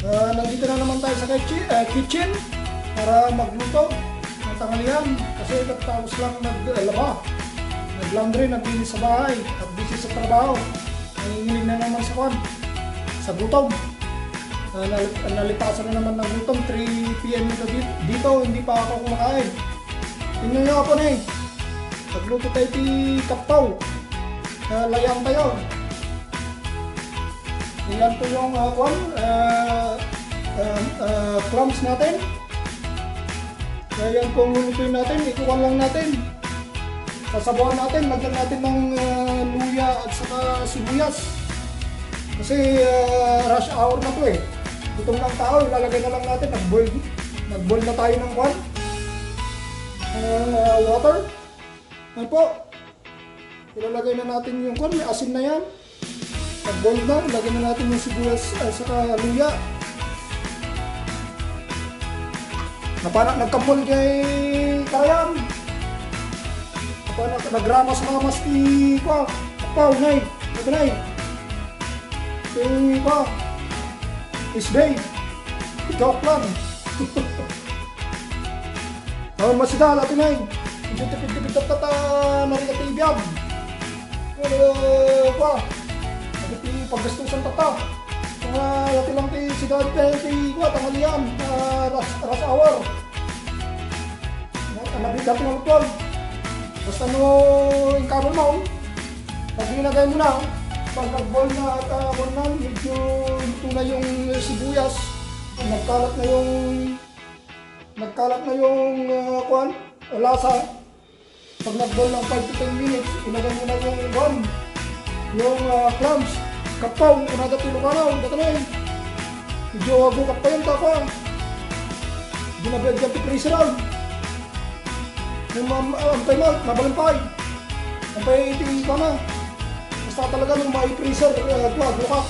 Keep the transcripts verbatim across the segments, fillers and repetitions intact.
Ah, nandito na naman tayo sa kitchen, ah, kitchen para magluto ng tanghalian kasi katapos lang naglaba, nag-laundry, naglinis sa bahay at busy sa trabaho. Nanginginig na naman sa kwan, sa gutom. Ah, nal- nalipasan na naman ng gutom, three p m na di- dito, hindi pa ako kumakain. Tingnan nyo ako na eh. Nagluto tayo ti kapaw. Ah, layang tayo. Yan po yung, ah, kwan, ah, ah, ah, clams natin. Kaya yan po ang lulutuin natin. Ikukuha lang natin. Sasabawan natin. Lagyan natin ng, ah, luya at saka sibuyas. Kasi, ah, rush hour na po eh. Gutom na ang tao. Ilalagay na lang natin. Nag-boil, nag-boil na tayo ng kwan. Ng, ah, water. Ano po? Ilalagay na natin yung kwan, may asin na yan. Pag-boil na, ilagay na natin yung sibuyas at saka luya. Napana, nagkambol kay Kayan. Napana, nagramas-ramas ti, kwa, apaw, nay, naganay. Ti, kwa, isday. Joke lang. Oh, masida, dati na eh. Medyo tipid-tipid tatta, ta, marika ti biag. Eh, kwa. Dati ti paggastusan tatta. Mga dati lang ti sigad, eh, ti, kwa, tanghalian, ah, rush, rush hour. Na, na, dati nga lupon. Basta no, inkabel mo, pag linagay mo na, pag nag-boil na at, ah, kuwan na, medyo luto na yung sibuyas, nagkalat na yung Nagkalat na yung, ah, kuwan, lasa. Pag nag-boil ng five to ten minutes, ilagay mo na yung, kuwan, yung, ah, clams. Kapaw, kunada ti Ilocano, datanay. Medyo agukap pa yun, ta, kuwan. Di na biyagyan ti freezer, ah. Yung mam-, ah, ang time out, mabalin pa, eh. Ang pa, eh, iti, kuwan, ah. Basta talaga nung mai-freezer, ah, kuwan, agukap.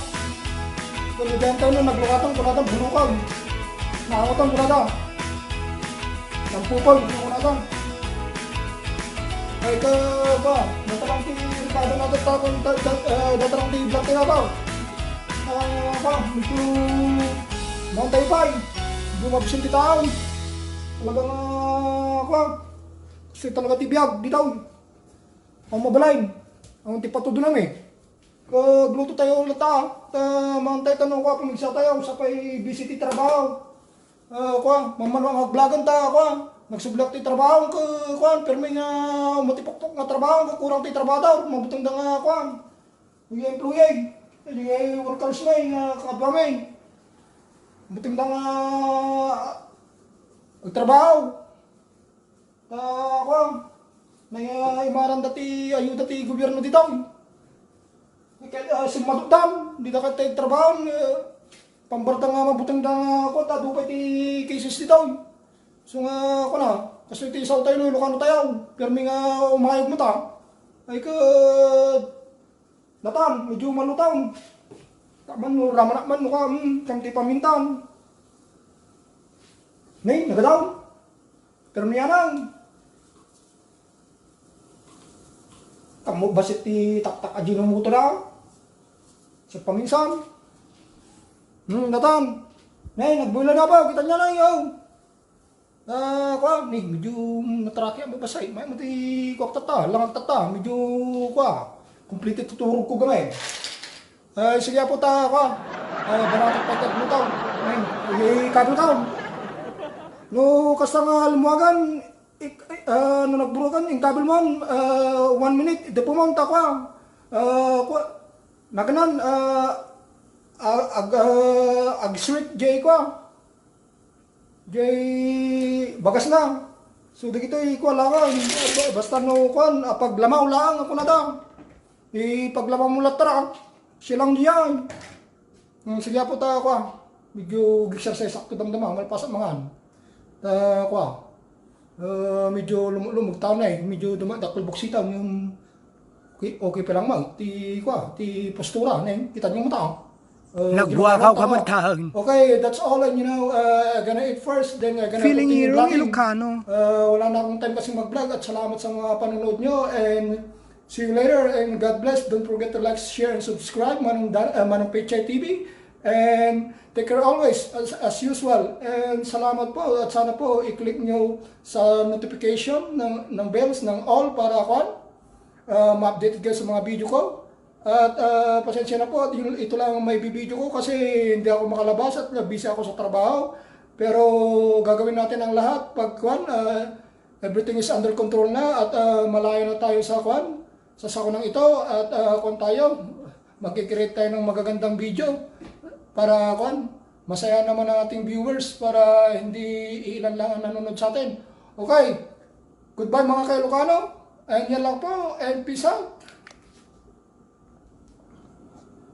Kung ibenta na, naglukatan, kunada, bulukan. Naawatan, kunada. Nampupag, kunada. Ay, ka, ba, datarang ti Ricardo na datarang, da-, da-, eh, datarang ti Blanca na ba? Ah, ba, medyo maantay pa, eh. Medyo mabsin ti tao. Talagang, ah, kuwan. Kasi talaga ti biag, di tao. Ang mabalay. Ang ti patudo lang, eh. Kagluto tayo ulit, ah. Ta, maantay tayo, kwa, pumigsa tayo, sa pay busy ti trabaho. Ah, kwa, mamano ang aglagan ta, kwa. Nagsublak ti trabaho, ka, kwa, permi nga matipokpok nga trabaho, ka kurang ti trabaho, mabuteng da nga, kwa. Yung employee, yung workers na, yung, ah, kakabwa may. Buteng da nga, ah, agtrabaho. Ta, kuwan, naimaran da ti ayuda ti gobierno ditoy. Ket, ah, simmadutdan, dida ket ti trabaho, eh, pambarda nga mabuteng da nga, kuwan, ta adu pay ti cases ditoy. So nga, kuwan na, kastoy ti sao tayo, no, Ilocano tayo. Permi nga umayog mo ta. Ay, ket, Natan, medyo malutang. Taman no, ramanak man no ka, hmm, kam ti pamintan. Nay, nagadaw. Pero niyanang. Kammo basit ti taktak a Ajinomoto na. Sa paminsan. Hmm, natan. Nay, nagbuila na ba? Kita niya na, oh. Ah, kwa, ni, medyo natraki ang babasay. May mati, kwa, tata, lang ang tata. Medyo, kwa, kumplete tuturog ko gamay. Ay, sige po ta, kwa. Ay, barato pa ket mo tao. Ay, ikabel ka. No, kasta nga lumuagan, ik-, ah, no nagburugan, inkabel mo, ah, one minute, ide po mo, ta, kwa. Ah, kwa, naganan, ah, ah, ag, ah, ag-sweet, jay, kwa. Jay bagas na. So, dagitoy, kuwan lang, ah, basta no, kuwan, ah, paglamaw lang, ako na da. Ipaglamaw mo latta, ah. Siya lang diyan. Hmm, sige po ta, kuwan. Medyo exercise ako damdama, malpasan mangan. Ta, kuwan. Ah, medyo lumulumog taon na eh. Medyo duma-, dakkel buksita, yung Okay, okay pa lang, Mang. Ti, kwa, ti postura, neng. Kita niyo mo tao. Uh, Nagwakaw ka man taon. Okay, that's all. And you know, uh, I'm gonna eat first, then I'm gonna Feeling continue vlogging. Ilocano. Uh, wala na akong time kasi mag-vlog at salamat sa mga panonood nyo and see you later and God bless. Don't forget to like, share, and subscribe. Manong Dan, uh, Manong Pechay T V. And take care always, as, as usual. And salamat po, at sana po i-click nyo sa notification ng, ng bells, ng all para, kwan, ah, ma-updated kayo sa mga video ko. At, ah, pasensya na po, at yun, ito lang ang may video ko kasi hindi ako makalabas at busy ako sa trabaho. Pero gagawin natin ang lahat pag, kwan, ah, everything is under control na at, ah, malayo na tayo sa, kwan, sa sakunang ito at, ah, kwan tayo, magkikreate tayo ng magagandang video para, kwan, masaya naman ang ating viewers para hindi iilan lang ang nanonood sa atin. Okay, goodbye mga ka-Ilocano, and yan lang po, and peace out.